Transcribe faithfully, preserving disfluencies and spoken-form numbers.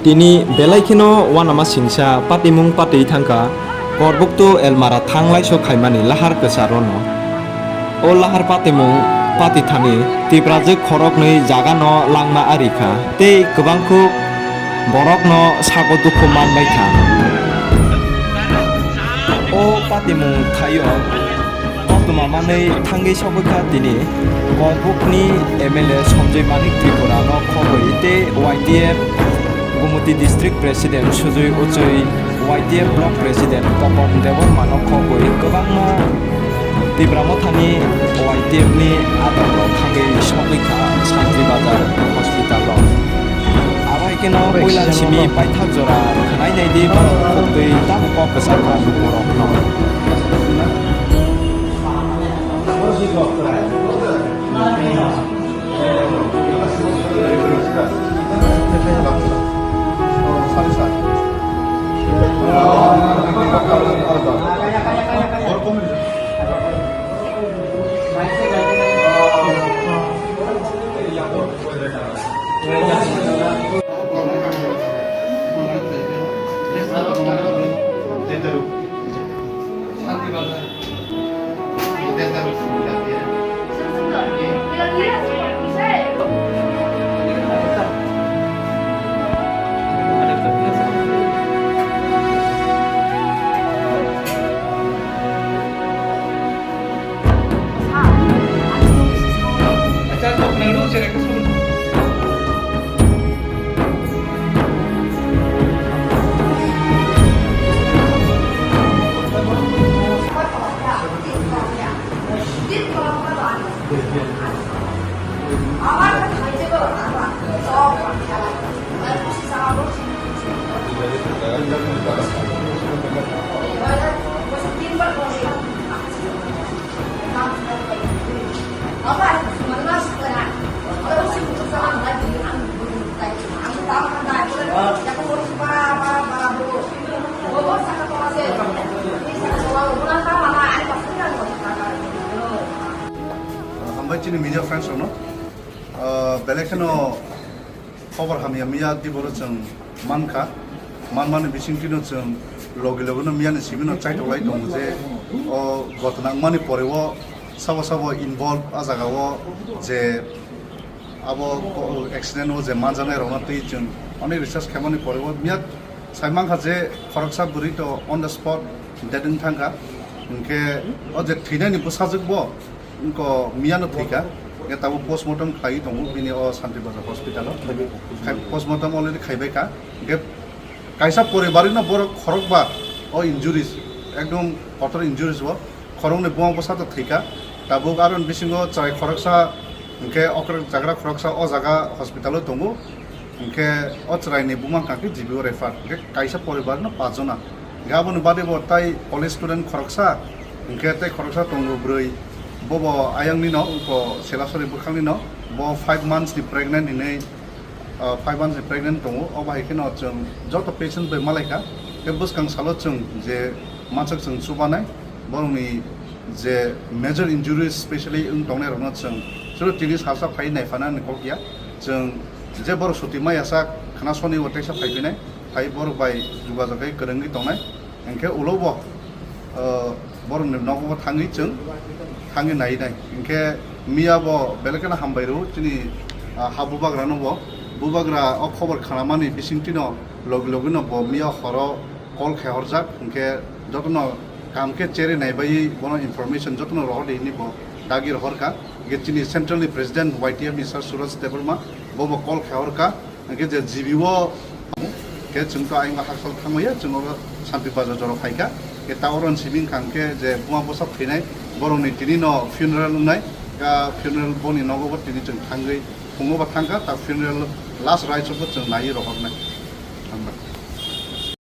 Tini belai kheno uanama singsa patimung patwi thangkha, korbukto elmara thanglaiso khaimani lahar kwcharo no. O lahar patimung pati thani Tiprajwk khoroknwi jagano langna arikha tei kwbangkuk borokno sago dukhu manbaikha. O patimung thaio koktwma manwi thangwi sogwikha tini Korbukni M L A Sanjay Manik Tripura no khobwi tei Y T F Gumoti District President Sujoy Uchui, Y T F Block President Topon Debbarma no khobwi kwbangma Tipra Mothani Y T F ni adongrok thangwi sogwikha Santri Bazar hospital o. Abo hai kheno puila simi paithak jora khwnai naidi borok khobwi tamo kok kwchakha lukurokno. Hambai chini media friends rokno. Ah, belai kheno khobor hamya miya tiboro chwng mankha, manmani bisingtwino chwng logi logino miyani simino chaitoklai tongo je o gotna wngmani poreo sabo sabo involve a jagao je abo accident o je manjaknai rokno twi chwng onek research khaimani poreo miya sai mankha je khoroksa bwrwi to on the spot dead wng thangkha, hinkhe o je thwinani bwsajwkbo wngkha miyano thwikha, hinkhe tabuk postmortem khlaiwi tongo bini o Santi Bazar hospital o. Khai-, postmortem already khaibaikha, hinkhe kaisa poribarino borok khorokba o injuries, ekdom kotor injuries o, khoroknwi buma bwsa to thwikha, tabuk aro bisingo chwrai khoroksa, hinkhe okra jagra khoroksa o jaga hospital o tongo. Hinkhe o chwraini buma wngkha khe G B o refer, hinkhe kaisa poribarno pachjona. Hinkhe aboni bade bo tai college student khoroksa, hinkhe tei khoroksa tongo bwrwi, bobo ayangni no, wngkha Selasari bwkhakni no, bo five months ni pregnant hinwi, ah, five months ni pregnant tongo, obo hai kheno chwng joto patient bai malaikha, tei bwskang salo chwng je machwk chwng chubanai, borokni je major injuries specially wng tongnai rokno chwng chwngno tini salsa phai naiphana ni kok ya, chwng je borok suti ma yasa khna soni o teisa phai phinai, phai borok bai jogajog khe kwrwngwi tongnai, hinkhe ulo bo, ah, borokni nogo bo thangwi chwng thangwi nai nai, hinkhe miya bo belai kheno hambai rw chini, ah, ha bubagra no bo, bubagra o khobor khnamani bisingtwi no logi logi no bo miya horo call khe horjak, hinkhe jotono kaham khe chere naibai bono information jotono rohor de hinwi bo dagi rohor kha. Hinkhe chini central ni president Y T F ni sir Suraj Debbarma bo bo call khe hor kha. Hinkhe je G B o khe chwng to ayang hakchal thangmaya, chwng oro Santi Bazar jora phai kha. Hinkhe ta oro simi wngkha hinkhe je buma bwsa thwinai borokni tini no funeral wngnai, ka funeral boni nogo bo tini chwng thangwi phungo bo thang kha, ta funeral last rites o bo chwng naiwi rohor nai. Hambai.